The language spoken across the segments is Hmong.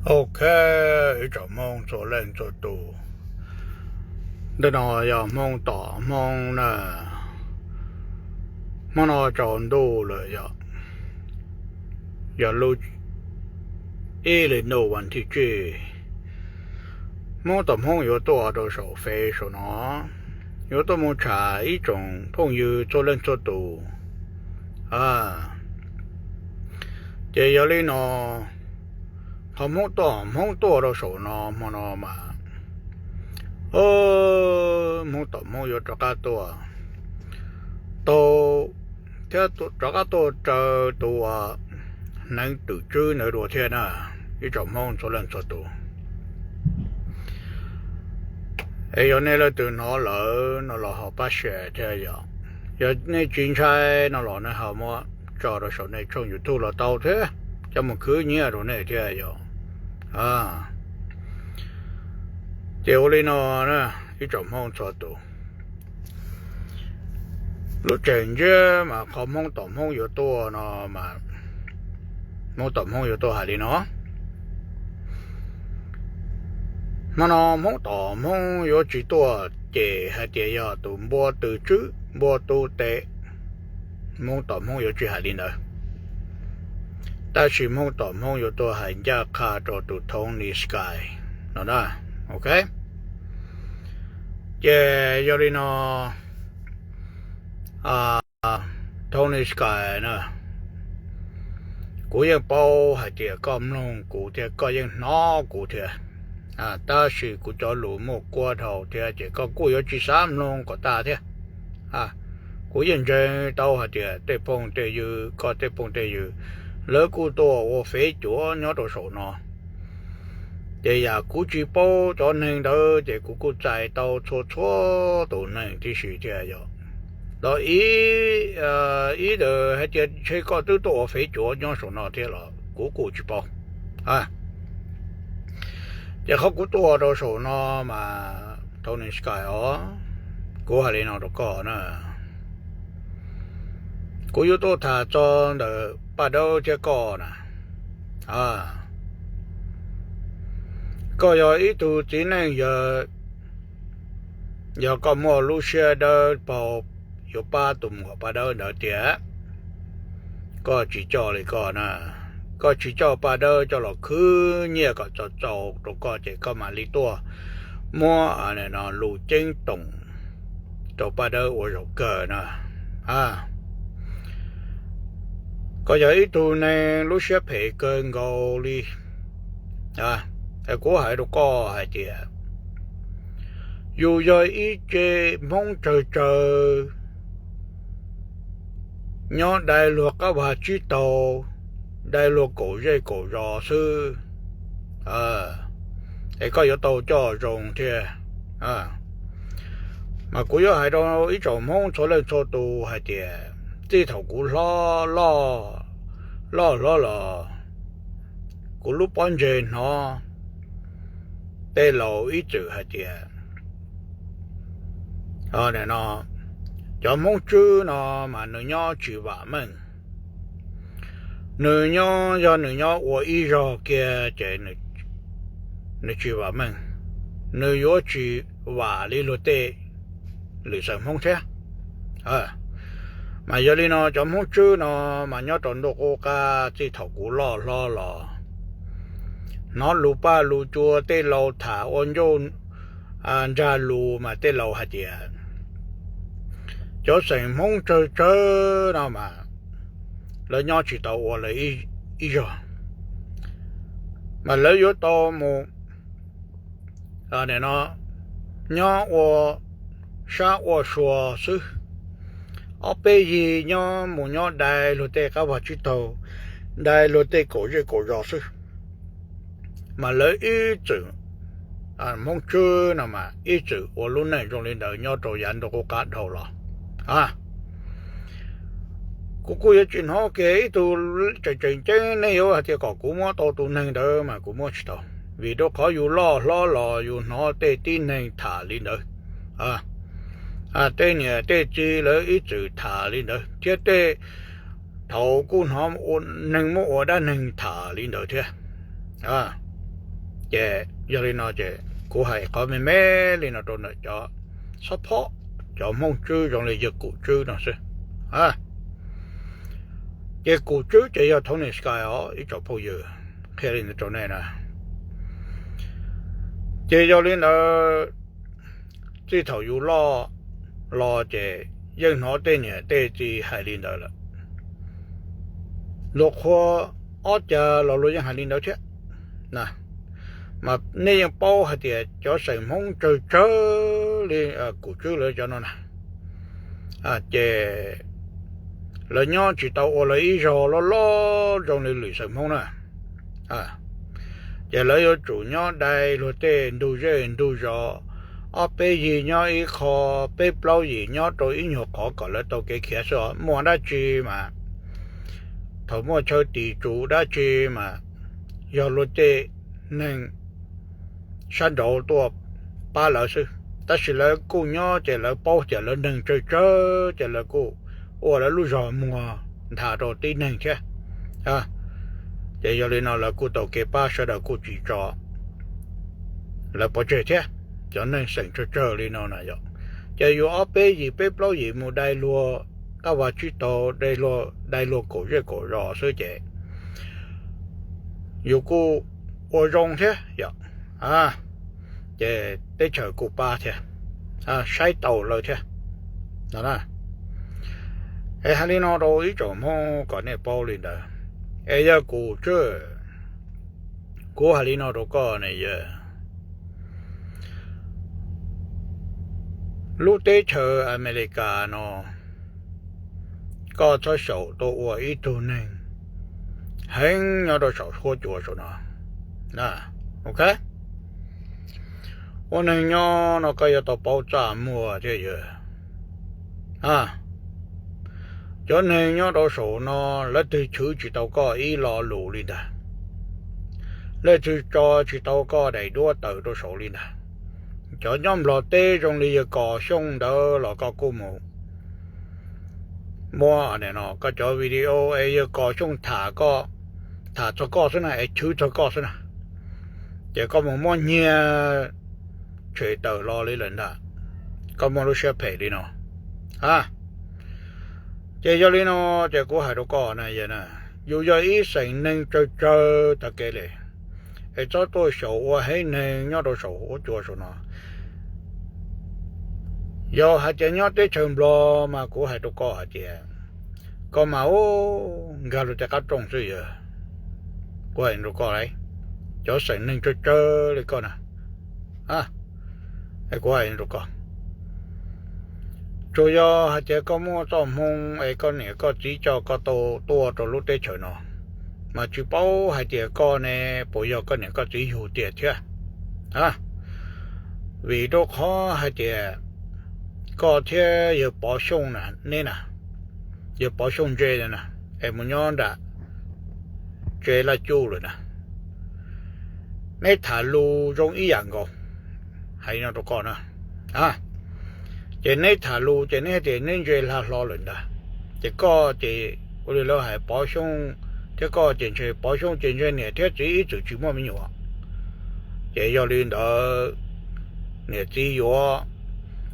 Ok, ib tsoom Hmoob txhua leej txhua tus, ntawm no yog Hmoob tom Hmoob na. Hmo no tsaus ntuj lawm yog, yog lub ib hlis ntuj vas thib tsib, Hmoob tom Hmoob yuav tuaj rau saum fev saum no, yuav tuaj mus tsham ib tsoom phooj ywg txhua leej txhua tus. Ces yog li no, qhov Hmoob tom Hmoob tuaj rau saum no hmo no mas, Hmoob tom Hmoob yuav rov qab tuaj tau, thiab rov qab tuaj raws tus hneev twm tswb ntawd dua thiab na, ib tsoom Hmoob txhua leej txhua tus. Es yog nej leej twg hnov lawm no los ho pab share thiab yom. Yog nej tsis ntshai no los nej ho muab tso rau saum nej tshooj YouTube los tau thiab, coj mus khwv nyiaj rau nej thiab yom. Ces ua li no, ib tsoom Hmoob txhua tus, lub tseem ntsiab mas qhov Hmoob tom Hmoob yuav tuaj no mas, Hmoob tom Hmoob yuav tuaj hais li no: Hmo no Hmoob tom Hmoob yuav tsis tuaj ces hais tias yog tus npua twm tswb npua tu tes, Hmoob tom Hmoob yuav tsis hais li ntawd. Tab sis Hmoob tom Hmoob yuav tuaj hais ncaj qha rau tus Tony Sky no na. Ok, ces yog li no, Tony Sky na, kuv yeej paub hais tias koj mloog kuv thiab koj yeej hnov kuv thiab, tab sis kuv cov lus muaj kuab dhau thiab ces koj kuj yuav tsis xav mloog kom tag thiab. Kuv yeej ntseeg tau hais tias tej phooj tej ywg, koj tej phooj tej ywg, lawv kuj tuaj ua fev cuav nyob rau saum no. Ces yam kuv tsis paub cov neeg ntawd ces kuv kuj txais tau txhua txhua tus neeg tib si thiab yom. Los ib, ib ntawd hais tias ntshe koj twb tuaj ua fev cuav nyob saum no thiab los kuv kuj tsis paub. Ces qhov kuv tuaj rau saum no mas Tony Sky os, kuv hais li no rau koj na, kuv yuav tuaj tham txog ntawm Paj Dawb thiab koj na. Koj yog ib tug txiv neej yawg, yog koj muaj lub siab dawb paug yuav pab tus muam Paj Dawb ntawd tiag, koj tsis coj li koj na, koj tsis coj Paj Dawb coj los khwv nyiaj kom txaus txaus rau koj ces koj mam li tuaj muab lus ceeb toom rau Paj Dawb ua zaum kawg na. Koj yog ib tug neeg lub siab phem kawg nkaus li. Kuv hais rau koj hais tias yus yog ib tsev Hmoob tsawg tsawg nyob dai luag qab vag tsib taug, dai luag kaum zej kaum zos xwb, es koj yuav tau coj zoo thiab. Mas kuv yuav hais rau ib tsoom Hmoob txhua leej txhua tus hais tias txij thaum kuv hlob loj, loj hlob los, kuv lub pob ntseg hnov tej laus ib txwm hais tias, no, cov Hmoob Tswb no mas nws nyob tsis vam meej. Nws nyob, yog nws nyob ua ib zog kiag ces nws tsis vam meej, nws yuav tsis vam li luag tej lwm xeem Hmoob thiab. Mas yog li no cov Hmoob Tswb no mas nyob rau ntuj qub qab txij thaum kuv loj hlob los, hnov lus Paj lus Cua tej laus tham ua ncauj ntsag lus mas tej laus hais tias cov xeem Hmoob tsawg tsawg no mas lawv nyob tsis tau ua lawv ib zog, mas lawv yuav tau mus, no, nyob ua sab ua sua xwb, ob peb yig nyob mus nyob dai luag tej qab vag tsib taug, dai luag tej kaum zej kaum zos xwb. Mas lawv ib txwm, Hmoob Tswb no mas ib txwm ua lub neej zoo li ntawd nyob rau yav ntuj qub qab dhau los. Kuv kuj yuav tsis hnov kiag ib tug tseem tseem ceeb, nej yuav hais tias kom kuv muab tau tus neeg ntawd mas kuv muab tsis tau, vim rau qhov yus loj hlob los yus hnov tej tib neeg tham li ntawd, tej niam tej txiv lawv ib txwm tham li ntawd thiab tej thaum kuj hnov neeg muab ua dab neeg tham li ntawd thiab. Ces yog li no ces kuv hais qhov me me li no rau ntawm cov support cov Hmoob Tswb zoo li yawg Kum Tswb no xwb. Ces Kum Tswb ces yog Tony Sky os ib tsoom phooj ywg, qhia li ntawd rau nej na. Ces yog li ntawd, txij thaum yus loj los ces yeej hnov tej niam tej txiv hais li ntawd lawm. Luag qhua ob cag los luag yeej hais li ntawd thiab. Mas nej yeej paub hais tias cov xeem Hmoob tsawg tsawg li Kum Tswb lawv cov no na, ces lawv nyob tsis tau ua lawv ib zog loj loj zoo li lwm xeem Hmoob na. Ces lawv yuav tsum nyob dai luag tej ntug zej ntug zos, ob peb yig nyob ib qho, peb plaub yim nyob rau ib nyuag qhov kom lawv tau kev khiav xwb os. Muaj dab tsi mas, thaum muaj chaw tis tsum dab tsi mas yog luag tej neeg sab nraud tuaj pab lawv xwb. Tab sis lawv kuj nyob ces lawv paub tias lawv neeg tsawg tsawg ces lawv kuj ua lawv lub zog muag nthav rau tib neeg thiab. Ces yog li no lawv kuj tau kev pab, sawv daws kuj tsis tso lawv pov tseg thiab. Cov neeg xeem tsawg tsawg li no na yom, ces yus ob peb yim peb plaub yim mus dai luag qab vag tsib taug, dai luag kaum zej kaum zos xwb ces yus kuj ua zoo thiab yom. Ces teb chaws kuj pab thiab, saib taus lawv thiab no. Es hais li no rau ib tsoom Hmoob kom nej paub li ntawd. Es yawg Kum Tswb, kuv hais li no rau koj ne yawg, lub teb chaws Amelikas no, koj txhob xyaum tuaj ua ib tug neeg heev nyob rau saum huab cua saum no. Ok, ua neeg nyob no koj yuav tau paub txaj muag thiab yawg. Cov neeg nyob rau saum no leej twg chwv tsis tau koj ib lo lus li ntag, leej twg tso tsis tau koj daim duab tawm rau saum li ntag. Cov nyob Nplog teb zoo li yawg Kom Xyooj ntawd los koj kuj mus muab koj cov video es yawg Kom Xyooj tham koj, tham txog koj xwb na, es chwv txog koj xwb na, ces koj mus muab nyiag tshem tawm los li lawm ntag. Koj muaj lub siab phem li no. Ces yog li no, ces kuv hais rau koj na, yus yog ib xeem neeg tsawg tsawg tag kev li, es txhob tuaj xyaum ua heev neeg nyob rau saum huab cua saum no. Yog hais tias nyob teb chaws Nplog mas kuv hais rau koj hais tias koj mas ub nkag luag tej qab rooj xwb yawg. Kuv hais rau koj, cov xeem neeg tsawg tsawg li koj na, kuv hais rau koj, tsuas yog hais tias koj muaj txoj hmoo es koj niam koj txiv coj koj tau tuaj rau lub teb chaws no, mas tsis paub hais tias koj ne puas yog koj niam koj txiv yug tiag thiab. Vim rau qhov hais tias koj thiab yawg Pov Xyooj na, neb na, yawg Pov Xyooj ntse na, es mus nyob nram tsev laj cuj lawm na, neb tham lus zoo ib yam nkaus. Hais no rau koj na, ces neb tham lus ces neb hais tias neb ntse hla hlo lawm ntag. Ces koj ces ua li lawv hais Pov Xyooj thiab koj ces ntshe Pov Xyooj ces ntshe niam thiab txiv ib txwm tsis muaj me nyuam. Ces yog li ntawd niam txiv yuav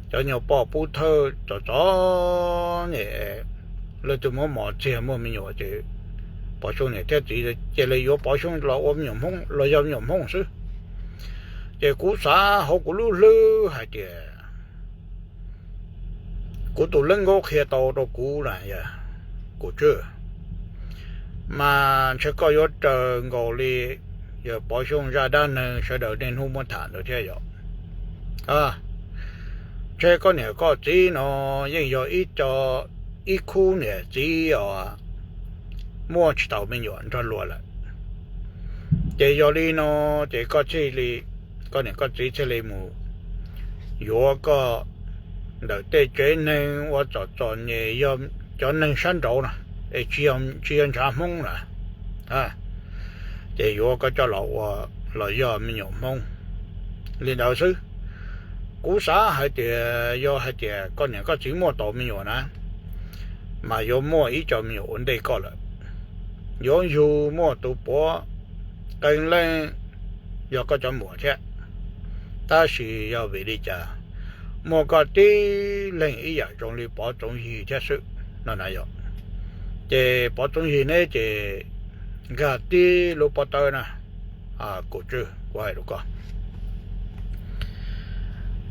cov nyuag poj pub thawj txom txom nyem, leej twg muab mos txiag muaj me nyuam ces Pov Xyooj niam thiab txiv cia li yuav Pov Xyooj los ua me nyuam Hmoob los yog me nyuam Hmoob xwb. Ces kuv xav hauv kuv lub hlwb hais tias kuv tus leej nkaub qhia tau rau kuv na, kuv tswj, mas ntshe koj yuav raws nkaus li yawg Pov Xyooj zaj dab neeg sawv daws niaj hnub muab tham ntawd thiab yom. Ntshe koj niam koj txiv no yeej yog ib co, ib khub niam txiv os, muaj tsis tau me nyuam nrog luag lawm. Ces yog li no ces koj thiaj li, koj niam koj txiv thiaj li mus yuav koj ntawm tej tsev neeg ua txom txom nyem, yog cov neeg sab nraud no, es tsis yog ntshav Hmoob na, ces yuav koj coj los ua, los yog me nyuam Hmoob li ntawd xwb. Kuv xav hais tias yog hais tias koj niam koj txiv muaj tau me nyuam na, mas yuav muaj ib co me nyuam ua ntej koj lawm. Yuav yug muaj tus puav qee leej yog koj cov muam thiab. Tab sis yog vim li cas muaj koj tib leeg ib yam zoo li Pov Txoov Yig thiab xwb no na yom? Ces Pov Txoov Yig neb ces nkag tib lub pob tawb na, Kum Tswb, kuv hais rau koj.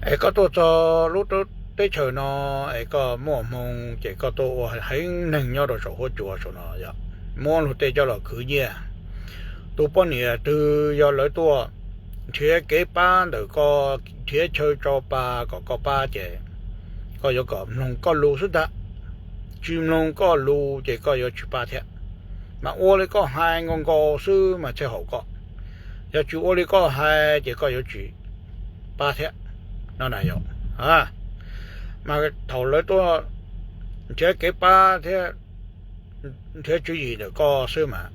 Es koj tuaj txog lub teb chaws no, es koj muaj hmoo ces koj tuaj ua heev neeg nyob rau saum huab cua saum no yom, muab luag tej coj los khwv nyiaj. Tus poj niam twg yog lawv tuaj nrhiav kev pab ntawm koj, nrhiav chaw tso pa kom koj pab ces koj yuav kom mloog koj lus xwb ntag. Tsis mloog koj lus ces koj yuav tsis pab thiab. Mas ua li koj hais nkaus nkaus xwb mas thiaj haum koj. Yog tsis ua li koj hais ces koj yuav tsis pab thiab no na yom. Mas thaum lawv tuaj nrhiav kev pab thiab nrhiav tswv yim ntawm koj xwb mas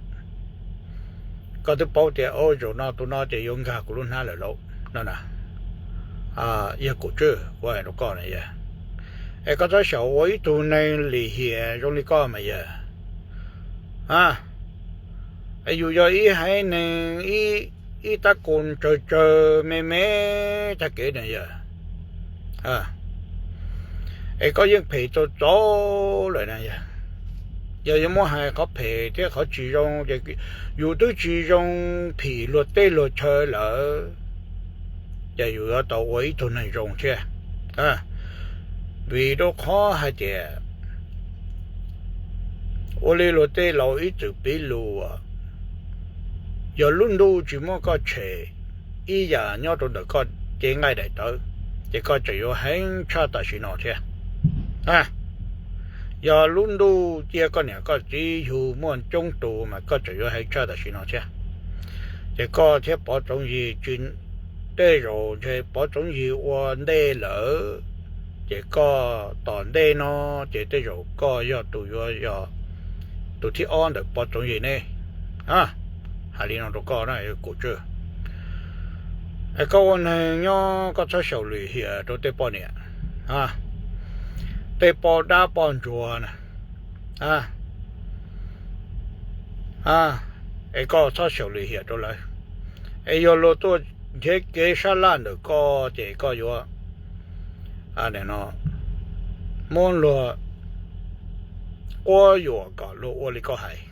koj twb paub tias, o, zaum no tus no ces yuav nkag kuv lub hnab lawm lauj no na. Yog Kum Tswb, kuv hais rau koj na yog, es koj txhob xyaum ua ib tug neeg lim hiam zoo li koj mas yog. Es yus yog ib haiv neeg, ib tab kus tsawg tsawg me me tag kev na yog, es koj yeej phem txaus txaus lawm na yog. Yog yuav muab hais qhov phem thiab qhov tsis zoo ces yus twb tsis zoo phim luag teb luag chaw lawm, ces yus yuav tau ua ib tug neeg zoo thiab. Vim rau qhov hais tias ua li luag tej laus ib txwm piv lus, yog lub ntuj tsis muab koj tshem ib yam nyob rau ntawm koj cev nqaij daim tawv, ces koj tseem yuav heev tshaj tam sim no thiab. Yog lub ntuj cia koj niam koj txiv yug muaj coob tus mas koj tseem yuav heev tshaj tam sim no thiab. Ces koj thiab Pov Txoov Yig tsis, tej zaum ntshe Pov Txoov Yig ua ntej lawm, ces koj tom ntej no ces tej zaum koj yog tus yuav yog tus thib ob ntawm Pov Txoov Yig ne. Hais li no rau koj na Kum Tswb, es koj ua neeg nyob koj txhob xyaum lim hiam rau tej poj niam, tej poj dab poj ntsuag na, es koj txhob xyaum lim hiam rau lawv. Es yog luag tuaj nrhiav kev sab laj ntawm koj ces koj yuav muab luag quab yuam kom luag ua li koj hais.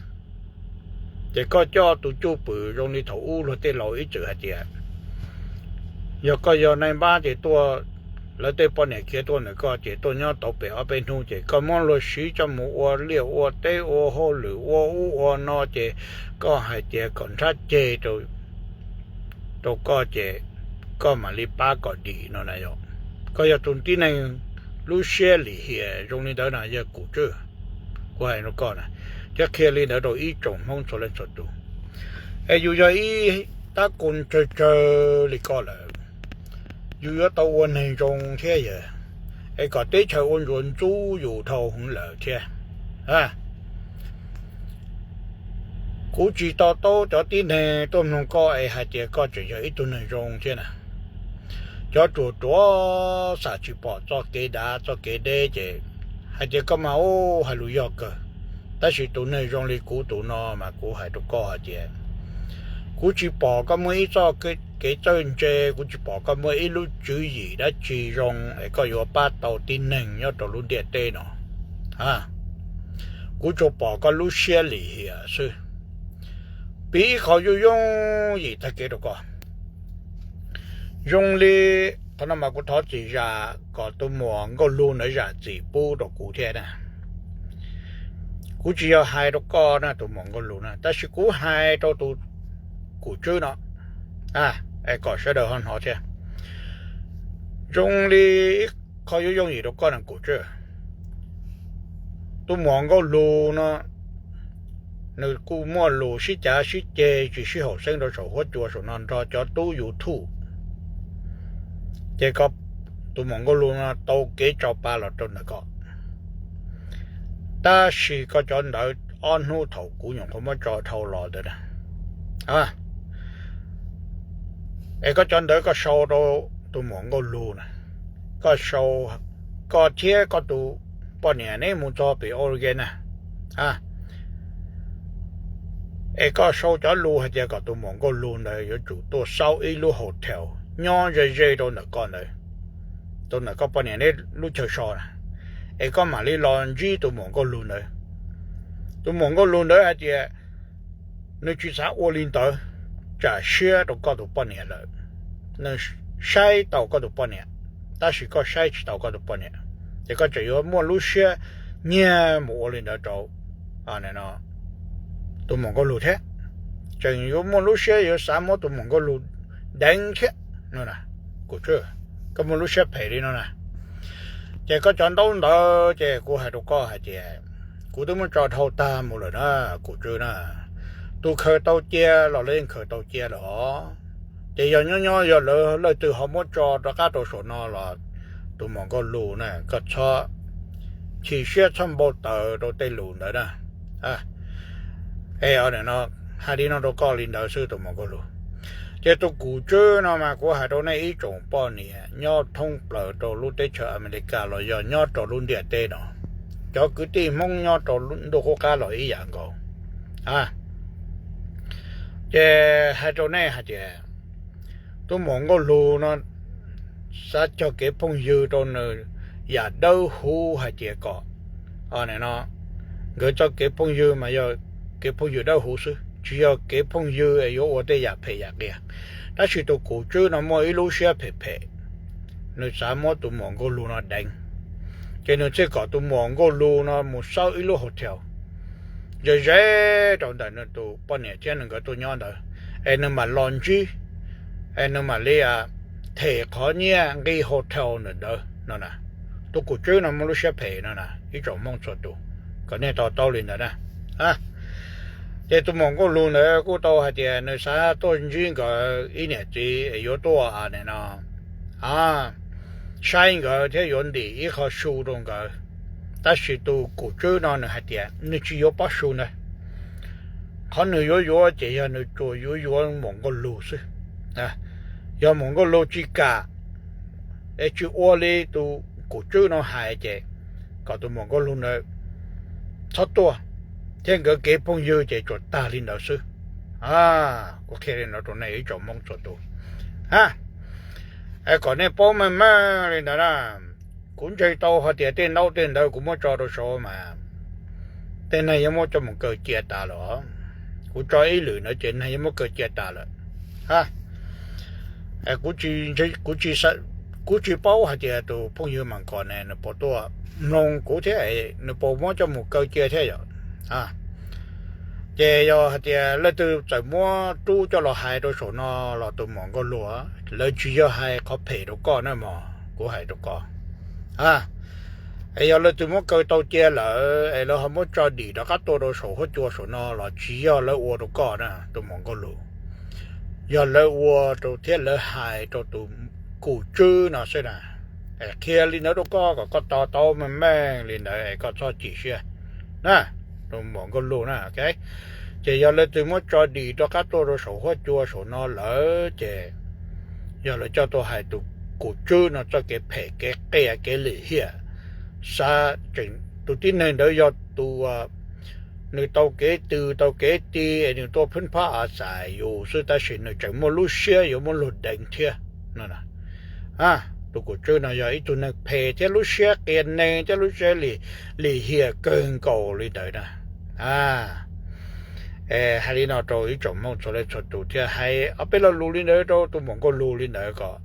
Ces koj coj tus cwj pwm zoo li thaum ub luag tej laus ib txwm hais tias, yog koj yog nai npab ces tuaj, lawv tej poj niam khiav tuaj ntawm koj ces tuaj nyob tau pem ob peb hnub ces koj muab luag siv coj mus ua liaj ua teb ua hauj lwm ua ub ua no ces koj hais tias kom nrhab ceg rau koj ces koj mam li pab kom dim no na yom. Koj yog tus tib neeg lub siab lim hiam zoo li ntawd na yog Kum Tswb, kuv hais rau koj na, thiab qhia li ntawd rau ib tsoom Hmoob txhua leej txhua tus. Es yus yog ib tab kus tsawg tsawg li koj lawm, yus yuav tau ua neeg zoo thiab yog, es kom teb chaws ua ntsuav ntxub yus dhau hwv lawm thiab. Kuv tsis to taub cov tib neeg tuaj mloog koj es hais tias koj tseem yog ib tug neeg zoo thiab na. Cov ruam ruam xam tsis pom txoj kev dav txoj kev deb ces hais tias koj mas ub hais lus yog kawg. Tab sis tus neeg zoo li kuv tus no mas kuv hais rau koj hais tias kuv tsis pom koj muaj ib txoj kev txawj ntse, kuv tsis pom koj muaj ib lub tswv yim dab tsi zoo es koj yuav pab tau tib neeg nyob rau lub ntiaj teb no. Kuv tsuas pom koj lub siab lim hiam xwb. Piv ib qho yooj yooj yim tag kev rau koj. Zoo li qhov no mas kuv thov txim zam kom tus muam Nkauj Lug ntawd zam txim pub rau kuv thiab na. Kuv tsis yog hais rau koj na tus muam Nkauj Lug na, tab sis kuv hais rau tus Kum Tswb no, es kom sawv daws ho hnov thiab. Zoo li ib qho yooj yooj yim rau koj na Kum Tswb. Tus muam Nkauj Lug no nws kuj muaj lus sib cav sib ceg tsis sib haum xeeb rau saum huab cua saum no nrog cov tub YouTube. Ces tus muam Nkauj Lug no tau kev tso pa los rau ntawm koj, tab sis koj cov ntawv ob hnub thaum kuv nyuam qhuav muab tso dhau los ntawd na, es koj cov ntawv koj sau rau tus muam Nkauj Lug na, koj sau, koj thiab koj tus poj niam neb mus txog pem Oregon na, Es koj sau cov lus hais tias kom tus muam Nkauj Lug ntawd yuav tsum tuaj xauj ib lub hotel nyob ze ze rau ntawm koj ntawd, rau ntawm koj poj niam neb lub chaw so na, es koj mam li los ntsib tus muam Nkauj Lug ntawd. Tus muam Nkauj Lug ntawd hais tias nws tsis xav ua li ntawd, tsam siab rau koj tus poj niam lawm. Nws saib tau koj tus poj niam, tab sis koj saib tsis tau koj tus poj niam, ces koj tseem yuav muaj lub siab nyiag mus ua li ntawd rau tus muam Nkauj Lug thiab. Tseem yuav muaj lub siab yuav xav muab tus muam Nkauj Lug deev thiab no na. Kuv tswb, koj muaj lub siab phem li no na. Ces koj cov ntaub ntawd ces kuv hais rau koj hais tias kuv twb muab tso dhau tag mus lawm na, kuv tswb na. Tus khaws tau cia los lawv yeej khaws tau cia lawm os. Ces yog nyob nyob yog lawv leej twg ho muab tso rov qab rau saum no los tus muam Nkauj Lug na, koj txhob chim siab txhob npau taws rau tej lus ntawd na. Es no, hais li no rau koj li ntawd xwb tus muam Nkauj Lug. Ces tus kuv tswb no mas kuv hais rau nej ib tsoom poj niam nyob thoob plaws rau lub teb chaws Amelikas los yog nyob rau lub ntiaj teb no, cov kwv tij Hmoob nyob rau ntuj qub qab los ib yam nkaus. Ces hais rau nej hais tias tus muam Nkauj Lug no xav cog kev phooj ywg rau nws yam dawb huv hais tias kom, no, nkawd txoj kev phooj ywg mas yog kev phooj ywg dawb huv xwb, tsis yog kev phooj ywg es yuav ua tej yam phem yam qias. Tab sis tus kuv tswb no muaj ib lub siab phem phem, nws xav muab tus muam Nkauj Lug no deev, ces nws thiaj kom tus muam Nkauj Lug no mus xauj ib lub hotel ze ze rau ntawm nws tus poj niam thiab nws nkawd tuaj nyob ntawd, es nws mam los ntsib, es nws mam li them qhov nyiaj nqi hotel ntawm ntawd no na. Tus kuv tswb no muaj lub siab phem no na ib tsoom Hmoob txhua tus, kom nej to taub li ntawd na. Ces tus muam Nkauj Lug ntawd kuj tau hais tias nws xav tuaj ntsib nkawd ib niam txiv es yuav tuaj no, saib nkawd thiab yuav ntim ib qho su rau nkawd. Tab sis tus kuv tswb no nws hais tias nws tsis yuav pob su ntawd. Qhov nws yuav yuav ces yog nws tsuas yuav yuav muam Nkauj Lug xwb. Yog muam Nkauj Lug tsis kam es tsis ua li tus kuv tswb no hais ces kom tus muam Nkauj Lug ntawd txhob tuaj, thiab nkawd kev phooj ywg ces tsuas tag li ntawd xwb. Kuv qhia li no rau nej ib tsoom Hmoob txhua tus, kom nej paub meej meej li ntawd na. Kuv ntseeg tau hais tias tej ntaub tej ntawv kuv muab tso rau saud mas tej neeg yuav muab coj mus kaw cia tas lawm. Kuv tso ib lwm ntawd ces neeg yuav muab kaw cia tas lawm. Kuv tsis paub hais tias tus phooj ywg Mas Kos ne nws puas tuaj mloog kuv thiab, nws puas muab coj mus kaw cia thiab yom. Ces yog hais tias leej twg txawm muab rub coj los hais rau saum no los tus muam Nkauj Lug, lawv tsis yog hais qhov phem rau koj na mog, kuv hais rau koj. Es yog leej twg muab kaw tau cia lawm es lawv ho muab tso dim rov qab tuaj rau saum huab cua saum no los tsis yog lawv ua rau koj na tus muam Nkauj Lug, yog lawv ua rau thiab lawv hais rau tus kuv tswb no xwb na. Qhia li ntawd rau koj kom koj to taub meej meej li ntawd es koj txhob chim siab na, tus muam Nkauj Lug na. Ces yog leej twg muab tso dim rov qab tuaj rau saum huab cua saum no lawm ces yog lawv coj tuaj hais tus kuv tswb no txoj kev phem kev qias kev lim hiam, xav tseem tus tib neeg ntawd yog tus nws tau kev tw tau kev ti es nws tuaj phwb phab a xais yus xwb tab sis nws tseem muaj lub siab yuav muab luag deev thiab no. Tus kuv tswb no yog ib tug neeg phem thiab lub siab qias neeg thiab lub siab lim hiam kawg nkaus li ntawd na. Hais li no rau ib tsoom Hmoob txhua leej txhua tus thiab hais ob peb lo lus li ntawd rau tus muam Nkauj Lug li ntawd kom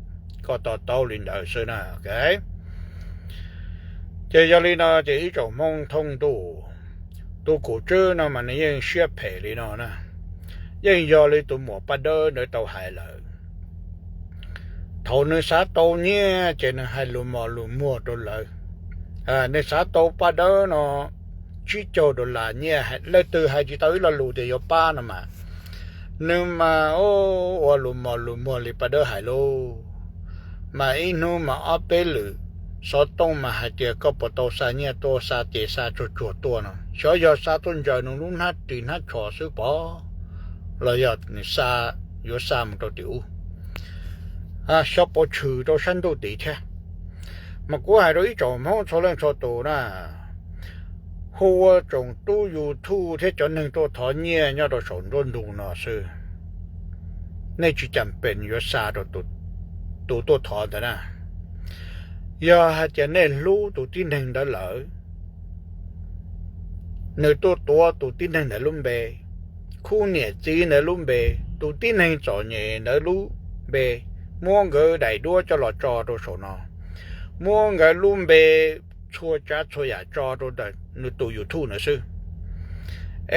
koj to taub li ntawd xwb na. Ces yog li no ces ib tsoom Hmoob thoob ntuj, tus kuv tswb no mas nws yeej siab phem li no na, yeej yog li tus muam Paj Dawb ntawd tau hais lawm. Thaum nws xav tau nyiaj ces nws hais lus mos lus muag rau lawv. Nws xav tau Paj Dawb no tsib caug dollar nyiaj, leej twg hais tsis tau ib lo lus tias yuav pab no mas, nws mas ua lus mos lus muag li Paj Dawb hais lauj. Mas ib hnub mas ob peb lwm, xov tooj mas hais tias koj puas tau xa nyiaj tuaj, xa ces xa tsuag tsuag tuaj no, xyov yog xa tuaj ntsaws nws lub hnab ris hnab tsho xwb pom los yog nws xa, yuav xa mus rau tim ub, xyov puas tshwm rau sab ntuj tid thiab. Mas kuv hais rau ib tsoom Hmoob txhua leej txhua tus na, hu ua tsoom tub YouTube thiab cov neeg tuaj thov nyiaj nyob rau saum nruab ntug no xwb. Nej tsis cam pem yuav xa rau tus tuaj thov ntawd na. Yog hais tias nej hlub tus tib neeg ntawd lawm, nws tuaj tuav tus tib neeg ntawd lub npe, khub niam txiv ntawd lub npe, tus tib neeg txom nyem ntawd lub npe, muab nkawd daim duab coj los tso rau saum no, muab nkawd lub npe txhua tsav txhua yam tso rau ntawm nws tus YouTube ntawd xwb,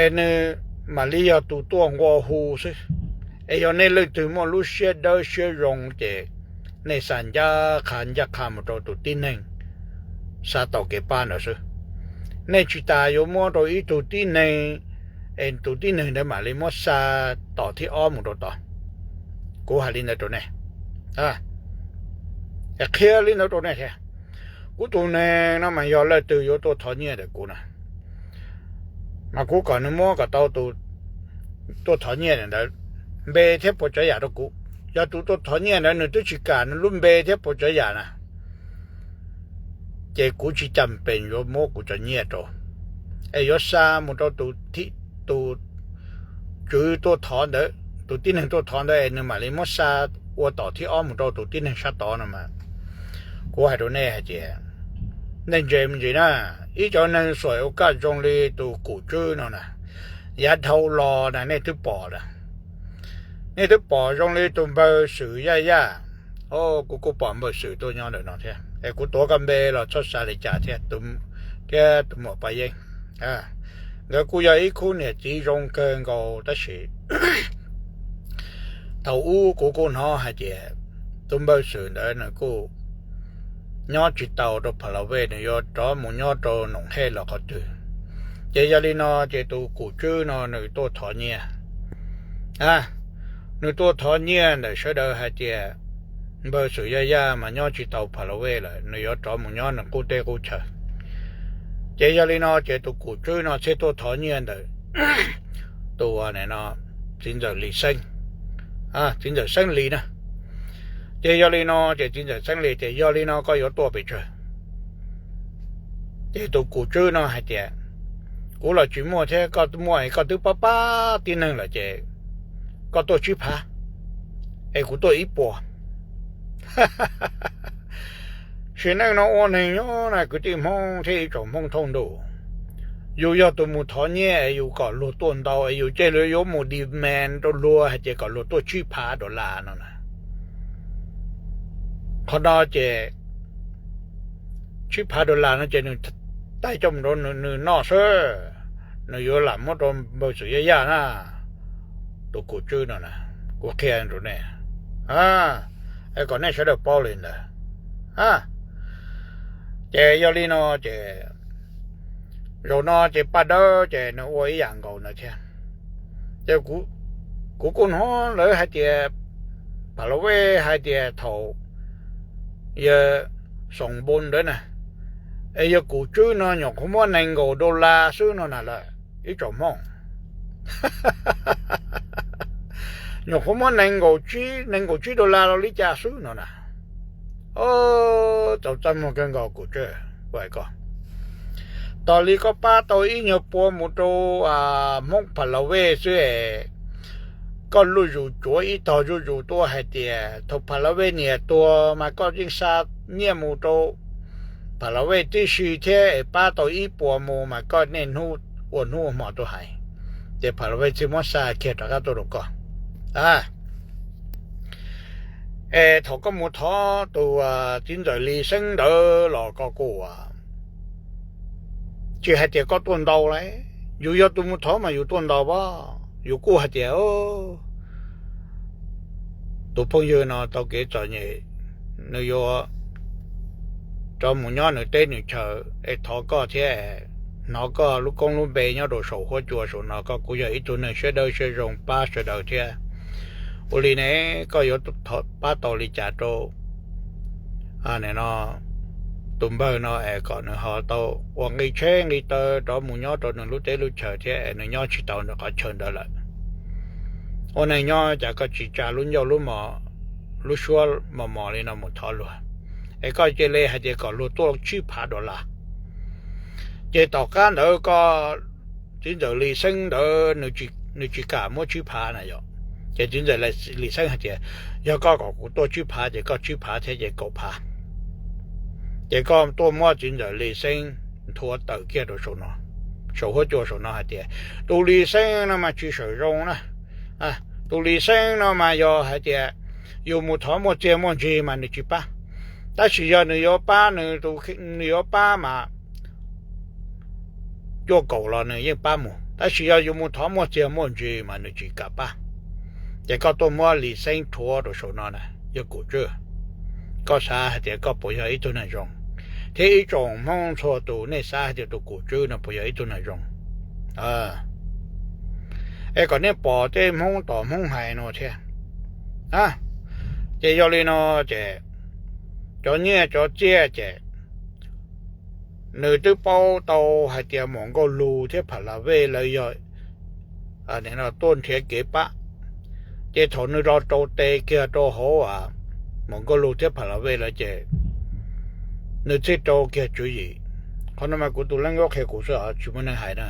es nws mam li yog tus tuaj nqua hu xwb. Es yog nej leej twg muaj lub siab dawb siab zoo ces nej xa ncaj qha ncaj qha mus rau tus tib neeg xa tau kev pab ntawd xwb. Nej tsis tas yuav muab rau ib tug tib neeg, es tus tib neeg ntawd mam li muab xa tom thib ob mus rau tod. Kuv hais li ntawd rau nej, qhia li ntawd rau nej thiab. Kuv tus neeg no mas yog leej twg yuav tuaj thov nyiaj ntawm kuv na, mas kuv kom nws muab kom tau tus tuaj thov nyiaj ntawd npe thiab puas tsav yam rau kuv. Yog tus tuaj thov nyiaj ntawd nws twb tsis kam nws lub npe thiab puas tsav yam na, ces kuv tsis cam pem yuav muab kuv cov nyiaj rau, es yuav xa mus rau tus, tus tswv tuaj thov ntawd, tus tib neeg tuaj thov ntawd es nws mam li muab xa ua tom thib ob mus rau tus tib neeg sab tod no mas. Kuv hais rau nej hais tias, nej ntse me ntsis na, ib cov neeg xuam ua kaj zoo li tus Kum Tswb no na, yav dhau los na nej twb pom na, nej twb pom zoo li tus npawg Xwm Yaj Yaj. Kuv kuj pom npawg Xwm tuaj nyob ntawm no thiab es kuv tuav koj npe los txhob xav li cas thiab, thiab tus muam Paj Yeeb. Nkawd kuj yog ib khub niam txiv zoo kawg nkaus tab sis thaum ub kuv kuj hnov hais tias tus npawg Xwm ntawd nws kuj nyob tsis tau rau Pha La Vej, nws yuav rov mus nyob rau Noom Hej los qhov twg. Ces yog li no ces tus Kum Tswb no nws tuaj thov nyiaj, nws tuaj thov nyiaj ntawm sawv daws hais tias npawg Xwm Yaj Yaj mas nyob tsis tau Pha La Vej lawm, nws yuav rov mus nyob nws qub teb qub chaw. Ces yog li no ces tus Kum Tswb no thiaj tuaj thov nyiaj ntawm tus txiv ntxawm Lis Xeeb, txiv ntxawm Xeeb Lis na. Ces yog li no ces txiv ntxawm Xeeb Lis tias, yog li no koj yuav tuaj pes tsawg? Ces tus Kum Tswb no hais tias, kuv los tsis muaj thiab, koj muaj es koj twb pab pab tib neeg lawm ces koj tuaj tsib phav, es kuv tuaj ib puas. Sim neej no ua neeg nyob na kwv tij Hmoob thiab ib tsoom Hmoob thoob ntuj, yus yog tus mus thov nyiaj es yus kom luag tuaj ntau es yus cia li yuav mus demand rau luag hais tias kom luag tuaj tsib phav dollar no na. Qhov no ces tsib phav dollar no ces nws taij coj mus rau nws noj xwb, nws yuav lam muab rau npawg Xwm Yaj Yaj na. Tus Kum Tswb no na, kuv qhia rau nej, es kom nej sawv daws paub li ntawd. Ces yog li no ces zaum no ces Paj Dawb ces nws ua ib yam nkaus ntawd thiab. Ces kuv kuj hnov lawv hais tias Pha La Vej hais tias thaum yawg Xoom Npoo ntawd na, es yawg Kum Tswb no nyuam qhuav muab nees nkaum dollar xwb no na lawm ib tsoom Hmoob. Nyuam qhuav muab nees nkaum tsib, nees nkaum tsib dollar los li cas xwb no na. Txaus txaj muag kawg nkaus Kum Tswb, kuv hais koj, tos li koj pab tau ib nyuag pua mus rau Hmoob Pha La Vej xwb es koj luj zus cuav ib tog zuj zus tuaj hais tias thaum Pha La Vej niam tuag mas koj yeej xa nyiaj mus rau Pha La Vej tib si thiab es pab tau ib puas mus mas koj niaj hnub ua hnub ua hmo tuaj hais, ces Pha La Vej thiaj muab xa kiag rov qab tuaj rau koj. Es thaum koj mus thov tus txiv ntxawm Lis Xeeb ntawd los koj kuj tsis hais tias koj tuaj ntau lauj. Yus yog tus mus thov mas yus tuaj ntau as, yus kuj hais tias tus phooj ywg no tau kev txom nyem, nws yuav rov mus nyob nws teb nws chaw es thov koj thiab hnov koj lub koob lub npe nyob rau saum huab cua saum no, koj kuj yog ib tug neeg siab dawb siab zoo pab sawv daws thiab. Ua li ne, koj yuav pab tau li cas rau tus npawg no es kom nws ho tau ua nqi tsheb nqi taw rov mus nyob rau nws lub teb lub chaw thiab es nws nyob tsis tau nws qhov chaw ntawd lawm. Ua neeg nyob cas koj tsis tsa lub ncauj lub suab mos mos li no mus thov luag, es koj cia li hais tias kom luag tuaj tsib phav dollar. Ces tom qab ntawd koj, txiv ntxawm Lis Xeeb ntawd nws tsis kam muab tsib phav na yom. Ces txiv ntxawm Lis Xeeb hais tias, yog koj kom kuv tuaj tsib phav ces koj tsib phav thiab ces kaum phav. Ces koj tuaj muab txiv ntxawm Lis Xeeb nthuav tawm kiag rau saum no, saum huab cua saum no hais tias, tus Lis Xeeb no mas tsis sawm zoo na. Tus Lis Xeeb no mas yog hais tias yus mus thov muaj txiag muaj ntsig mas nws tsis pab, tab sis yog nws yuav pab, nws yuav pab mas cuaj kaum los nws yeej pab mus, tab sis yog yus mus thov muaj txiag muaj ntsig mas nws tsis kam pab. Ces koj tuaj muab Lis Xeeb nthuav rau saum no na, yog kuv tswb. Koj xav hais tias koj puas yog ib tug neeg zoo, thiab ib tsoom Hmoob txhua tus nej xav hais tias tus kuv tswb no puas yog ib tug neeg zoo? Es kom nej pom tej Hmoob tom Hmoob hais no thiab. Ces yog li no ces cov nyiaj cov txiaj ces nws twb paub tau hais tias Muam Nkauj Lug thiab Pham Las Vej lawv yog tuaj nrhiav kev pab. Ces thaum nws los rau tes kiag rau hauv Muam Nkauj Lug thiab Pham Las Vej lawv ces nws thiaj rau kiag tswv yim. Qhov no mas kuv tus leej nkaub qhia kuv xwb os, tsis muaj neeg hais na.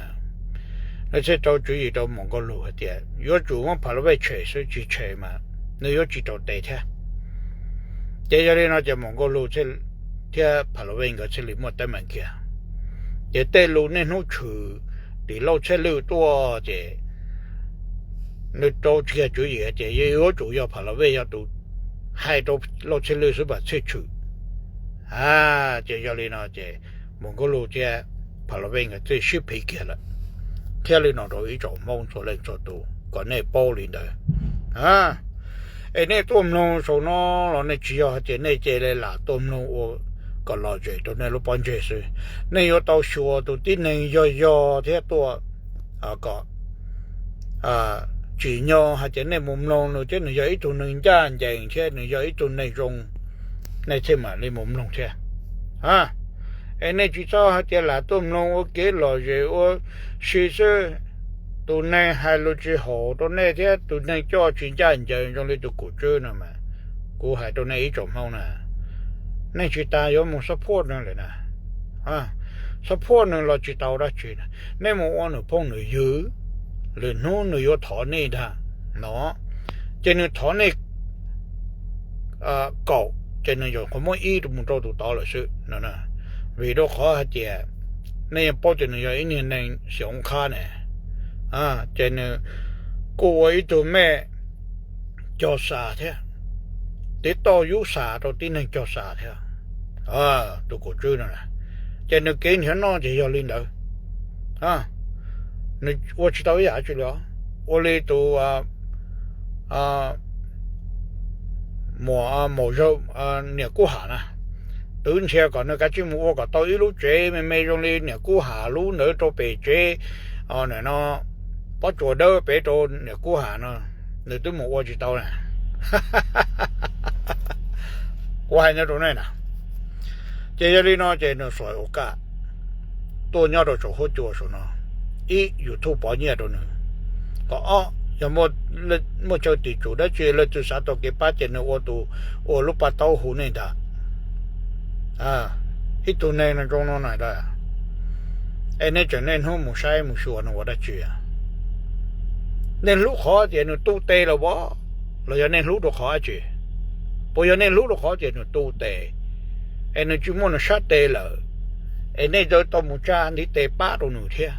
Nws thiaj rau tswv yim rau Muam Nkauj Lug hais tias yuav tsum muab Pham Las Vej tshem xwb, tsis tshem mas nws yuav tsis rau tes thiab. Ces yog li no ces Muam Nkauj Lug thiab Pham Las Vej nkawd thiaj li muaj teeb meem kiag. Ces tej lus niaj hnub tshwm tim Lauj Txhiaj Lwm tuaj ces nws rau kiag tswv yim hais tias yuav tsum yog Pham Las Vej yog tus hais rau Lauj Txhiaj Lwm xwb mas thiaj tshwm. Ces yog li no ces Muam Nkauj Lug thiab Pham Las Vej nkawd thiaj sib phiv kiag lawm. Thiaj li no rau ib tsoom Hmoob txhua leej txhua tus kom nej paub li ntawd. Es nej tuaj mloog saum no los nej tsis yog hais tias nej cia li lam tuaj mloog ua kom lom zem rau nej lub pob ntseg xwb. Nej yuav tau xyuas tus tib neeg yog yog thiab tuaj kom tsim nyog hais tias nej mus mloog nws thiab nws yog ib tug neeg ncaj ncees thiab nws yog ib tug neeg zoo, nej thiaj mam li mus mloog thiab. Es nej tsis txhob hais tias lam tuaj mloog ua kev lom zem ua si xwb. Tus neeg hais lus tsis haum rau nej thiab tus neeg coj tsis ncaj ncees zoo li tus kuv tswb no mas, kuv hais rau nej ib tsoom Hmoob na, nej tsis tas yuav mus support nws lawm na. Support nws los tsis tau dab tsi na, nej mus ua nws phooj nws ywg, lwm hnub nws yuav thov nej ntag no, ces nws thov nej kaum ces nws yuav qhuav muab ib mus rau tus tod lawm xwb no. Vim rau qhov hais tias nej yeej paub tias nws yog ib niag neeg xyov qhab ne, ces nws kuj ua ib tug mej cog xas thiab, tiv tauj yub xas rau tib neeg cog xas thiab, tus kuv tswb no. Ces nws kev nrhiav noj ces yog li ntawd, nws ua tsis tau ib yam tsi li. Ua li tus muam maum zaug niam Kub Ham na, twv ntxhias kom nws kav tsij mus ua kom tau ib lub tsev me me zoo li niam Kub Ham lub ntawd rau pem tsev no, pob tsuas dawb pem rau niam Kub Ham no, nws twb mus ua tsis tau na. Kuv hais no rau nej na. Ces yog li no ces nws xuas ua kaj tuaj nyob rau saum huab cua saum no, ib YouTube pov nyiaj rau nws, kom ob yog muaj chaw tim tsum dab tsi leej twg xav tau kev pab ces nws ua tus, ua lub paj taub hu nej ntag. Ib tug neeg zoo no na, es nej tseem niaj hnub mus saib mus xyuas nws ua dab tsi? Nej hlub qhov tias nws tu tes lawm as, los yog nej hlub rau qhov dab tsi? Puas yog nej hlub rau qhov tias nws tu tes, es nws tsis muaj nws sab tes lawm, es nej tau mus tsa ntiv tes pab rau nws thiab,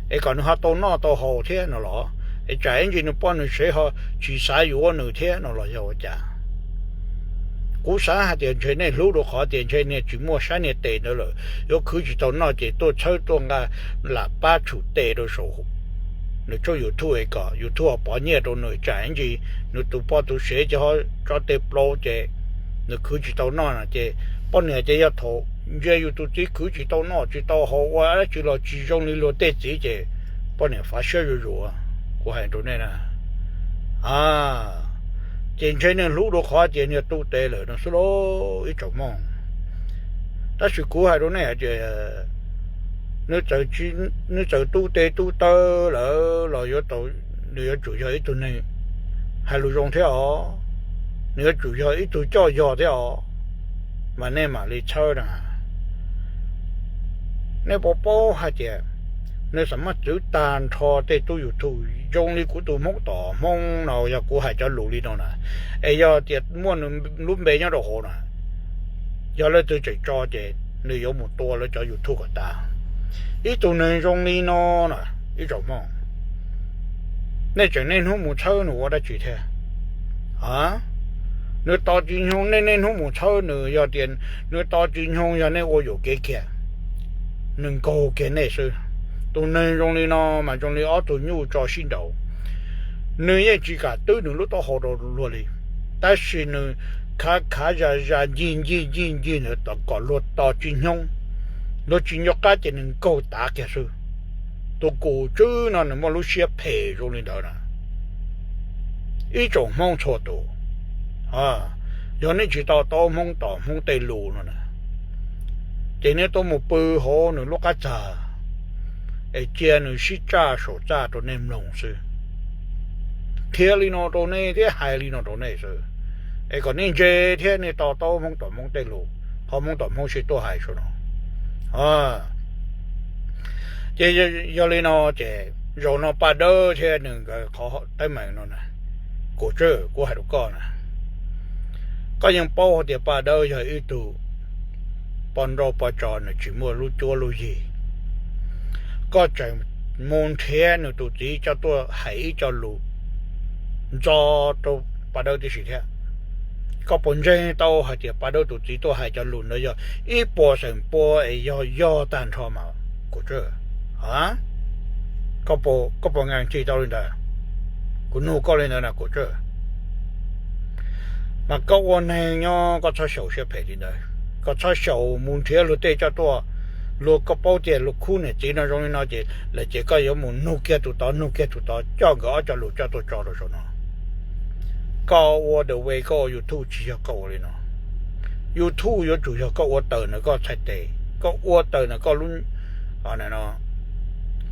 es kom nws ho tau noj tau haus thiab no los? Es tsam ib ntsis nws poj nws sev ho tsis xav yuav nws thiab no los yog ua cas? Kuv xav hais tias ntshe nej hlub rau qhov tias ntshe niag tsis muaj sab niag tes ntawd lawm, yuav khwv tsis tau noj ces tuaj txhawb tuaj nqa lam pab tshum tes rau saum nws tshooj YouTube es kom YouTube pov nyiaj rau nws, tsam ib ntsis nws tus poj tus sev ces ho tso tes plaub ces nws khwv tsis tau noj no ces poj niam ces yog thaum ntsia yus tus txiv khwv tsis tau noj tsis tau haus ua dab tsi los tsis zoo li luag tej txiv ces poj niam fav siab zuj zus. Kuv hais rau nej na, ces ntshe niag hlub rau qhov tias niag tu tes lawm no xwb lauj ib tsoom Hmoob. Tab sis kuv hais rau nej hais tias nws txawm tu tes tu taw lawm los yuav tau, nws yuav tsum yog ib tug neeg hais lus zoo thiab os, nws yuav tsum yog ib tug coj yog thiab os, mas nej mam li txhawb na. Nej puas paub hais tias nws xam maj txwv tag nrho tej tub YouTube zoo li kuv tus Hmoob tom Hmoob no, yog kuv hais cov lus li no na, es yog tias muaj nws lub npe nyob rau hauv na, yog leej twg tseem tso ces nws yuav mus tua lawv cov YouTube kom tas. Ib tug neeg zoo li no na, ib tsoom Hmoob, nej tseem niaj hnub mus txhawb nws ua dab tsi thiab? Nws tos tsis nyoog nej niaj hnub mus txhawb nws, yog tias nws tos tsis nyoog yog nej ua yuam kev kiag, nws nkaug kiag nej xwb. Tus neeg zoo li no mas zoo li ob tug nyuj tso sib nraud, nws yeej tsis kam twb nws lub taub hau rau luag li, tab sis nws khav khav zaj zaj ncig ncig ncig ncig ntawd kom luag tos tsis nyoog, luag tsis nco qab ces nws nkaug tav kiag xwb. Tus kum tswb no nws muaj lub siab phem zoo li ntawd na. Ib tsoom Hmoob txhua tus, yog nej tsis to taub Hmoob tom Hmoob tej lus no na, ces nej tuaj mus pw hauv nws lub qab txag es cia nws sib tsaj saum txaj rau nej mloog xwb. Qhia li no rau nej thiab hais li no rau nej xwb, es kom nej ntse thiab nej to taub Hmoob tom Hmoob tej lus, qhov Hmoob tom Hmoob sib tuaj hais saum no. Ces yog li no ces zaum no Paj Dawb thiab nws nkawd qhov teeb meem no na, kum tswb kuv hais rau koj na, koj yeej paub hais tias Paj Dawb yog ib tug poj nrauj poj tso, nws tsis muaj lub cuab lub yig. Koj tseem mus nrhiav nws tus txiv coj tuaj hais ib co lus ntxo rau Paj Dawb tib si thiab. Koj puas ntseeg tau hais tias Paj Dawb tus txiv tuaj hais cov lus ntawd yog ib puas xeem pua es yog yog tag nrho mas kum tswb? Koj puas nkees tsis tau li ntawd? Kuv nug koj li ntawd na kum tswb. Mas koj ua neeg nyob koj txhob xyaum siab phem li ntawd, koj txhob xyaum mus nrhiav luag tej coj tuaj, luag koj paub tias luag khub niam txiv no zoo li no ces lawm ces koj yuav mus nug kiag tus tod nug kiag tus tod coj nkawd ob co lus coj tuaj tso rau saum no. Koj ua the way, koj ua YouTube tsis yog koj ua li no. YouTube yuav tsum yog koj ua tawm ntawm koj txhais tes, koj ua tawm ntawm koj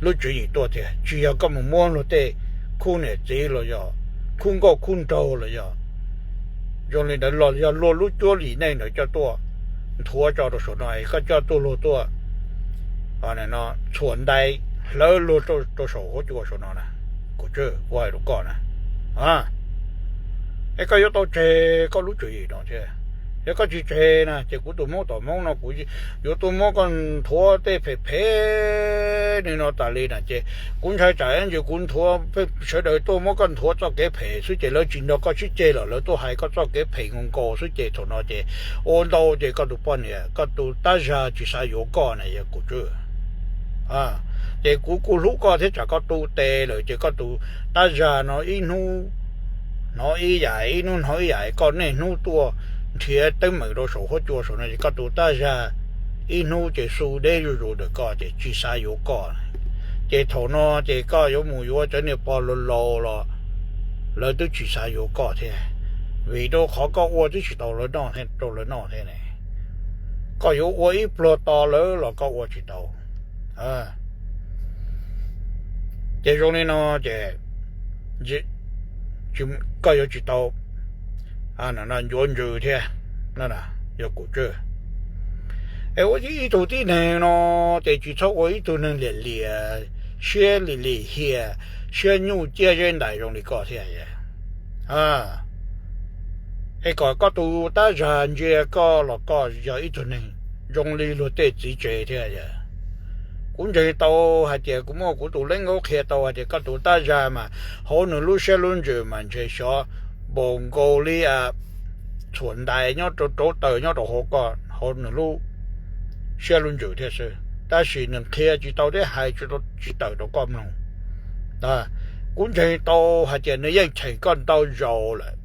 lub tswv yim tuaj tiag, tsis yog koj mus muab luag tej khub niam txiv los yog khub nkauj khub nraug los yog zoo li ntawd los yog luag lub cuab lim neej ntawd coj tuaj nthuav tso rau saum no es koj coj tuaj luag tuaj txhuam ntais hlawv luag rau saum huab cua saum no na, kuv hais rau koj na. Es koj yuav tau tseg koj lub tswv yim no thiab. Yog koj tsis tseg na ces kuv tus Hmoob tom Hmoob no kuv yuav tuaj muab koj nthuav tej phem phem li no tas li na ces kuv ntshai tsam ib ntsis kuv nthuav pheej sawv daws tuaj muab koj nthuav txoj kev phem xwb ces lawv tsis nrog koj sib ceg los lawv tuaj hais koj txoj kev phem nkaus nkaus xwb ces thaum no ces ua ntau ces koj tus poj niam koj tus tab zag tsis xav yuav koj na yog kuv tswb. Ces kuv kuj hlub koj thiab tsam koj tu tes lawm ces koj tus tab zag no ib hnub hnov ib yam ib hnub hnov ib yam, koj niaj hnub tuaj nrhiav teeb meem rau saum huab cua saum no ces koj tus tab zag ib hnub ces xu deb zuj zus ntawm koj ces tsis xav yuav koj. Ces thaum no ces koj yuav mus yuav cov niag pog laus laus los lawv twb tsis xav yuav koj thiab, vim rau qhov koj ua twb tsis tau lawv noj rau lawv noj thiab ne. Koj yuav ua ib pluag to lawv los koj ua tsis tau. Ces zoo li no ces koj yuav tsis tau ncuav ntsws thiab, yog kuv tswb. Es ua ib tug tib neeg no ces tsis txhob ua ib tug neeg liam liam, siab lim lim hiam, siab nyuj ciaj zeb ntais zoo li koj thiab. Es kom koj tus tab zag ntsia koj los koj yog ib tug neeg zoo li luag tej txiv tsev thiab. Kuv ntseeg tau hais tias kuv muaj kuv tus leej nkaub qhia tau hais tias koj tus tab zag mas hauv nws lub siab lub ntsws mas ntshe xyov npaum nkaus li txhuam ntais nyob rau rauv taws nyob rau hauv koj hauv nws lub siab lub ntsws thiab xwb, tab sis nws qhia tsis tau thiab hais tsis tawm rau koj mloog. Kuv ntseeg tau hais tias nws yeej cheem koj ntau zaus lawm.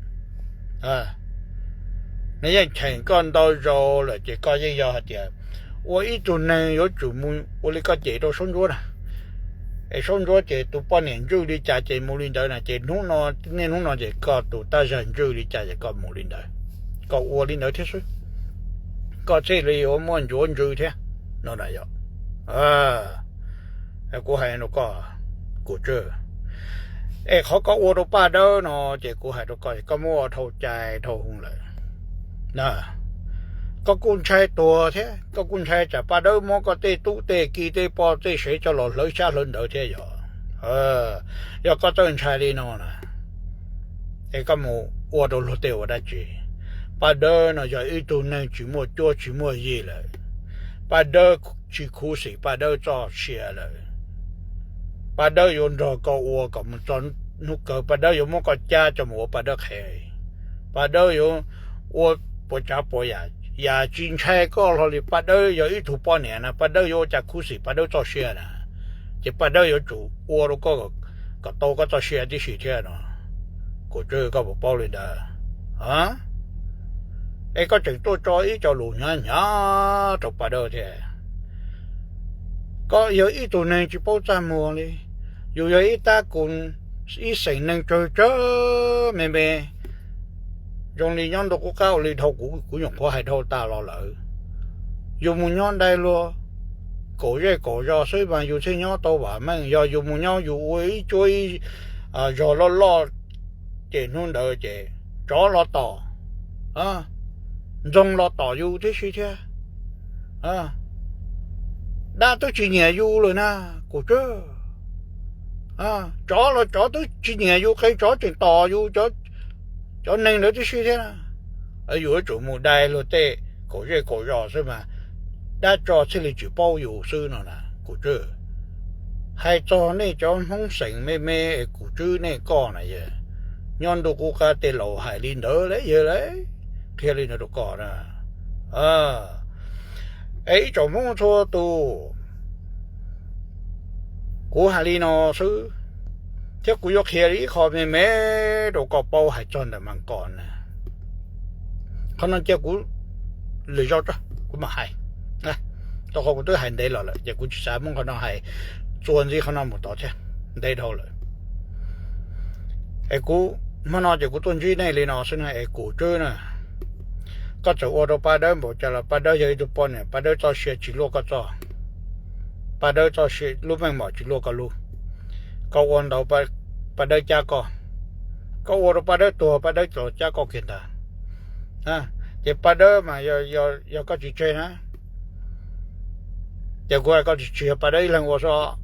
Nws yeej cheem koj ntau zaus lawm ces koj yeej yog hais tias ua ib tug neeg yuav tsum mus ua li koj cem rau Saub Ntsuab na. Es Saub Ntsuab ces tus poj niam ntswj li cas ces mus li ntawd na, ces hnub no, niaj hnub no ces koj tus tab zag ntswj li cas ces koj mus li ntawd, koj ua li ntawd thiab xwb, koj thiaj li yuav muaj ncuav ntsws thiab no na yog. Kuv hais rau koj, kuv tswb. Es qhov koj ua rau Paj Dawb no ces kuv hais rau koj, koj muab ua dhau cai dhau hwv lawm. koj kuj ntshai tuag thiab, koj kuj ntshai tsam Paj Dawb muab koj tej tub tej ki tej poj tej sev coj los hlawv xyab hlawv ntawv thiab yog? Yog koj txawj ntshai li no na, es koj mus ua rau luag tej ua dab tsi? Paj Dawb no yog ib tug neeg tsis muaj cuab tsis muaj yig lawm. Paj Dawb tsis khuv xim Paj Dawb txoj sia lawm. Paj Dawb yuav nrog koj ua kom mus txog hnub kawg, Paj Dawb yuav muab koj cab coj mus ua Paj Dawb qhev. Paj Dawb yuav ua puas tsav puas yam, yam tsis ntshai koj hlo li. Paj Dawb yog ib tug poj niam na, Paj Dawb yuav ua cas khuv xim Paj Dawb txoj sia na? Ces Paj Dawb yuav tsum ua rau koj kom tau koj txoj sia tib si thiab no. Kuv tswj, koj puas paub li ntawd? Es koj tseem tuaj tso ib co lus hnyav hnyav rau Paj Dawb thiab. Koj yog ib tug neeg tsis paub txaj muag li. Yus yog ib tab kus, ib xeem neeg tsawg tsawg me me, zoo li nyob ntuj qub qab ua li dhau kuv, kuv nyuam qhuav hais dhau tas los lawm. Yus mus nyob dai luag kaum zej kaum zos xwb mas yus thiaj nyob tau vam meej. Yog yus mus nyob yus ua ib cuab ib zos loj loj, ces hnub ntawd ces tsov los tom, ntxoog los tom yus tib si thiab. Dab twb tsis nyiam yus lawm na, kuv tswj. Tsov los tsov twb tsis nyiam yus, qee tsov tseem tom yus cov neeg ntawd tib si thiab na. Yus yuav tsum mus dai luag tej kaum zej kaum zos xwb mas dab tsov thiaj li tsis paub yus xwb no na, kuv tswj. Hais txog nej cov Hmoob xeem me me es kuv tswj nej koj na, nyob ntuj qub qab tej laus hais li ntawd lawm yawg lawm, qhia li ntawd rau koj na. Es ib tsoom Hmoob txhua tus, kuv hais li no xwb, thiab kuv yuav qhia li ib qho me me rau koj paub hais txog ntawm Mas Kos na. Qhov no cia kuv lwm zaus kuv mam hais. Rau qhov kuv twb hais ntev los lawm ces kuv tsis xav muab qhov no hais txuas ntxiv qhov no mus tod thiab, ntev dhau lawm. Es kuv, hmo no ces kuv tuaj ntsib nej li no xwb na, es kuv tswj na. Koj txawm ua rau Paj Dawb npaum cas los Paj Dawb yog ib tug poj niam, Paj Dawb txoj sia tsis luaj koj txoj. Paj Dawb txoj sia lub meej mom tsis luaj koj lub. Koj ua ntawd Paj Dawb cab koj, koj ua rau Paj Dawb tuag Paj Dawb los cab koj kiag ntag. Ces Paj Dawb mas yog koj tsis tseg na, ces kuv hais koj tsis yog Paj Dawb ib leeg ua xwb.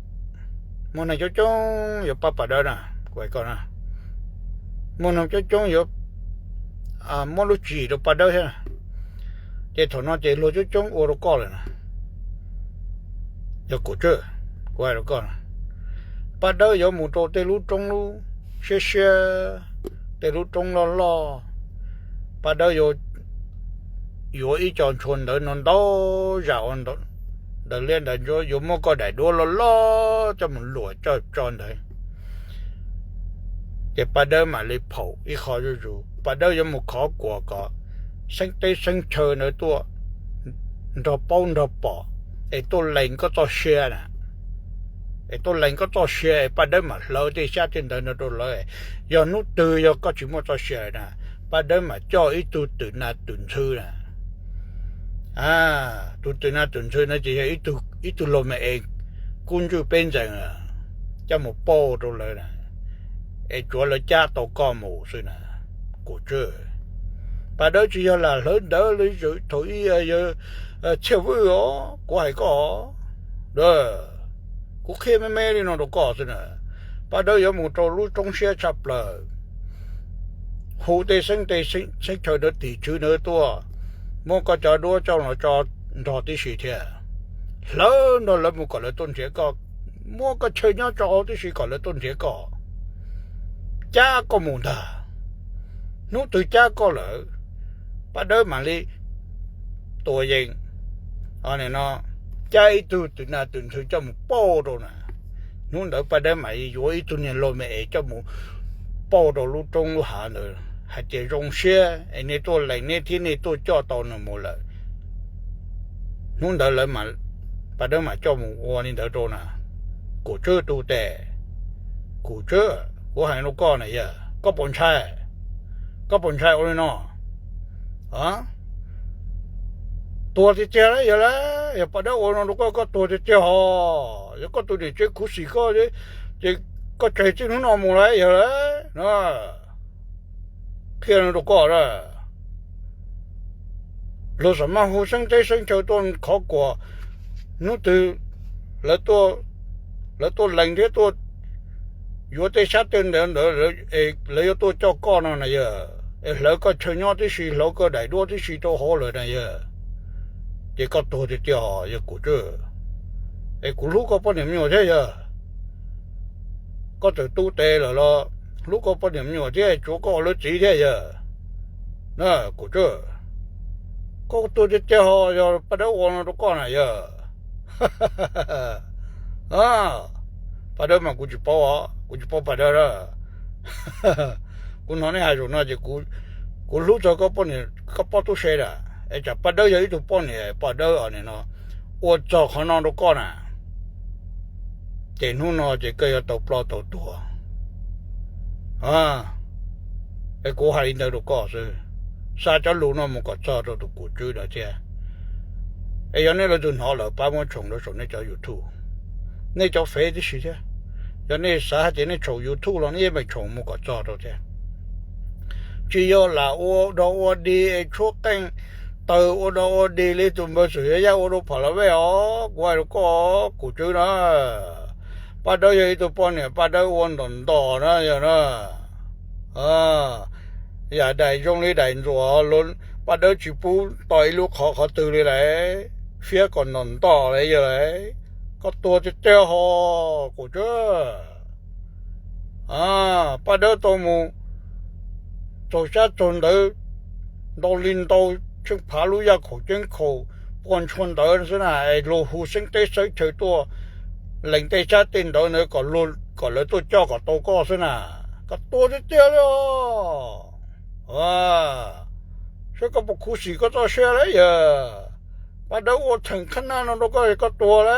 Muaj neeg coob coob yuav pab Paj Dawb na, kuv hais koj na. Muaj neeg coob coob yuav muab lub tswv yim rau Paj Dawb thiab. Ces thaum no ces luag coob coob ua rau koj lawm na. Yog kuv tswj, kuv hais rau koj, Paj Dawb yuav mus rau tej lub roob lub siab siab, tej lub roob loj loj. Paj Dawb yuav, yuav ib co ntshua ntawv no ntau zam ua ntawv liab ntawv ntsuab, yuav muab koj daim duab loj loj coj mus luam coj tso ntawd. Ces Paj Dawb mam li phaum ib qho zuj zus, Paj Dawb yuav mus khov kuas kom xeeb teb xeeb chaw ntawd tuaj nrog paub nrog pom, es tuaj lees koj txoj sia na. Es tuaj lees koj txoj sia es Paj Dawb mam hlawv tej xyab tej ntawv no rau lawv. Yog hnub twg yog koj tsis muaj txoj sia na, Paj Dawb mam coj ib tug twm nas twm ntxhw na. Tus twm nas twm ntxhw no ces yog ib tug, ib tug los me es kub ntswj peb ntxees, coj mus pauj rau lawv na, es tsuav lawv cab tau koj mus xwb na. Kuv tswj, Paj Dawb tsis yog lam hlawv ntawv li thaum ub yawg Txhiaj Vwj os, kuv hais koj. Kuv qhia me me li no rau koj xwb na. Paj Dawb yuav mus rau lub roob siab tshaj plaws, hu tej xeeb tej xeeb chaw ntawd tim tswv ntawd tuaj, muab koj cov duab coj los tso nrog tib si thiab, hlawv nrog lawv mus kom lawv tuaj nrhiav koj, muab koj chaw nyob tso hauv tib si kom lawv tuaj nrhiav koj, cab koj mus ntag. Hnub twg cab koj lawm, Paj Dawb mam li tua yees, no, cab ib tug twm nas twm ntxhw coj mus pauj rau na. Hnub ntawd Paj Dawb mam li yuav ib tug niag log me es coj mus pauj rau lub roob lub hav ntawd hais tias zoo siab es nej tuaj lees neb thiab nej tuaj coj tau nws mus lawm. Hnub ntawd lawv, Paj Dawb mam coj mus ua li ntawd rau na. Kuv tswj tus tes, kuv tswj, kuv hais rau koj na yog koj puas ntshai, koj puas ntshai ua li no? Tuag tiag tiag la yog la, yog Paj Dawb ua no rau koj, koj tuag tiag tiag hos. Yog koj tus niam tsev khuv xim koj, ces koj tseg txij hnub no mus la yog la. Qhia no rau koj a, Luag xam maj hu xeeb teb xeeb chaw tuaj khov kuam, hnub twg lawv tuaj lees thiab tuaj yuav tej xyab tej ntawv ntawd, lawv yuav tuaj coj koj no na yawg, es hlawv koj chaw nyob tib si, hlawv koj daim duab tib si rau hauv lawm na yawg, ces koj tuag tiag tiag os yawg Kum Tswb. Es kuv hlub koj poj niam me nyuam thiab yawg. Koj txawm tu tes lawm los hlub koj poj niam me nyuam thiab, tsuav koj ua lawv txiv thiab yawg. Na, Kum Tswb, koj tuag tiag tiag ho yog Paj Dawb ua no rau koj na yawg. Paj Dawb mas kuv tsis paub os, kuv tsis paub Paj Dawb a. Kuv hnov nej hais zaum no ces kuv hlub txog koj poj niam, koj poj tub se na, es tsam Paj Dawb yog ib tug poj niam, Paj Dawb os nim no ua txog qhov no rau koj na, ces hnub no ces koj yuav tau ploj tau tuag. Es kuv hais li ntawd rau koj xwb, xa cov lus no mus kom txog rau tus Kum Tswb no thiab. Es yog nej leej twg hnov lawm pab muab tshoom rau saum nej cov YouTube, nej cov fev tib si thiab. Yog nej xav hais tias nej tshoom YouTube los nej yeej meem tshoom mus kom txog rau thiab. Tsis yog lam ua dog ua dig es tshuab qeej taw ua dog ua dig li tus npawg Xwm Yaj ua rau Pham Las Vej os, kuv hais rau koj Kum Tswb na. Paj Dawb yog ib tug poj niam Paj Dawb ua ntom ntos na yog na. Yam daim zoo li daim ntxuam, Paj Dawb tsis pub tos ib lub qhov qhov twg li lawm, fiab kom ntom ntos li yawg lawm. Koj tuag tiag tiag ho Kum Tswb. Paj Dawb tau mus txaug xyab txaug ntawv ntau li ntau, tsheej phav lub yaj khaum ceeb khaum, poj ntshua ntawd xwb na, es luag hu xeeb teb xeeb chaw tuaj lees tej xyab tej ntawv ntawd kom lawv tuaj coj kom tau koj xwb na. Koj tuag tiag tiag li os. Saib koj puas khuv xim koj txoj sia lawm yawg. Paj Dawb ua theem qhab nab no rau koj, koj tuag lawm.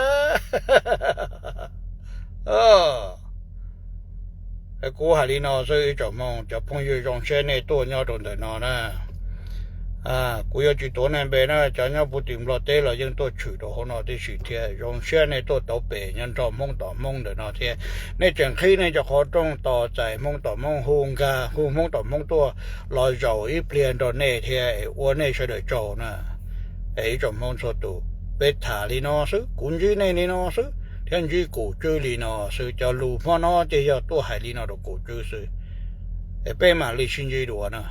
Kuv hais li no xwb ib tsoom Hmoob, cov phooj ywg zoo siab nej tuaj nyob rau ntawm no na. Kuv yuav tsis tuav nej npe na, cov nyob puv tim Nplog teb los yeej tuaj tshwm rau hauv no tib si thiab. Zoo siab nej tuaj tauv pem nyob nrog Hmoob tom Hmoob ntawm no thiab. Nej tseem qhib nej cov qhov rooj tos txais Hmoob tom Hmoob, hu nkag hu Hmoob tom Hmoob tuaj los zaum ib pliag nrog nej thiab es ua nej sawv daws tsaug na. Es ib tsoom Hmoob txhua tus, peb tham li no xwb, kuv ntsib nej li no xwb thiab ntsib Kum Tswb li no xwb. Cov lus hmo no ces yog tuaj hais li no rau Kum Tswb xwb. Es peb mam li sib ntsib dua na.